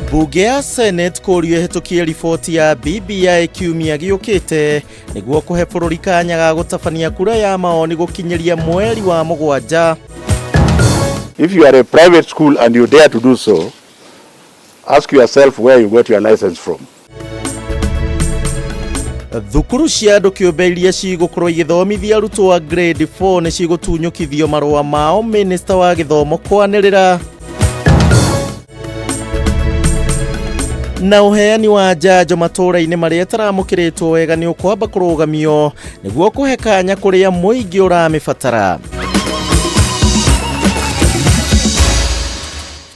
Mbunge ya Senate kũrio ĩhĩtũkie riboti ya BBI kiumia gĩũkĩte nĩguo kũhe bũrũri kanya ga gũtabania kura ya maoni gũkinyĩria mweri wa mũgwanja. If you are a private school and you dare to do so, ask yourself where you got your license from. Thukuru cia andũ kĩũmbe iria cigũkorwo igĩthomithia arutwo a grade 4 nĩ cigũtunyũkithio marũa mao, minista wa gĩthomo kwanĩrĩra. Na ũheani wa njanjo matũũra-inĩ marĩa ĩtaramũkĩrĩtwo wega nĩ ũkwamba kũrũgamio nĩguo kũhe kanya kũrĩa mũingĩ ũramĩbatara.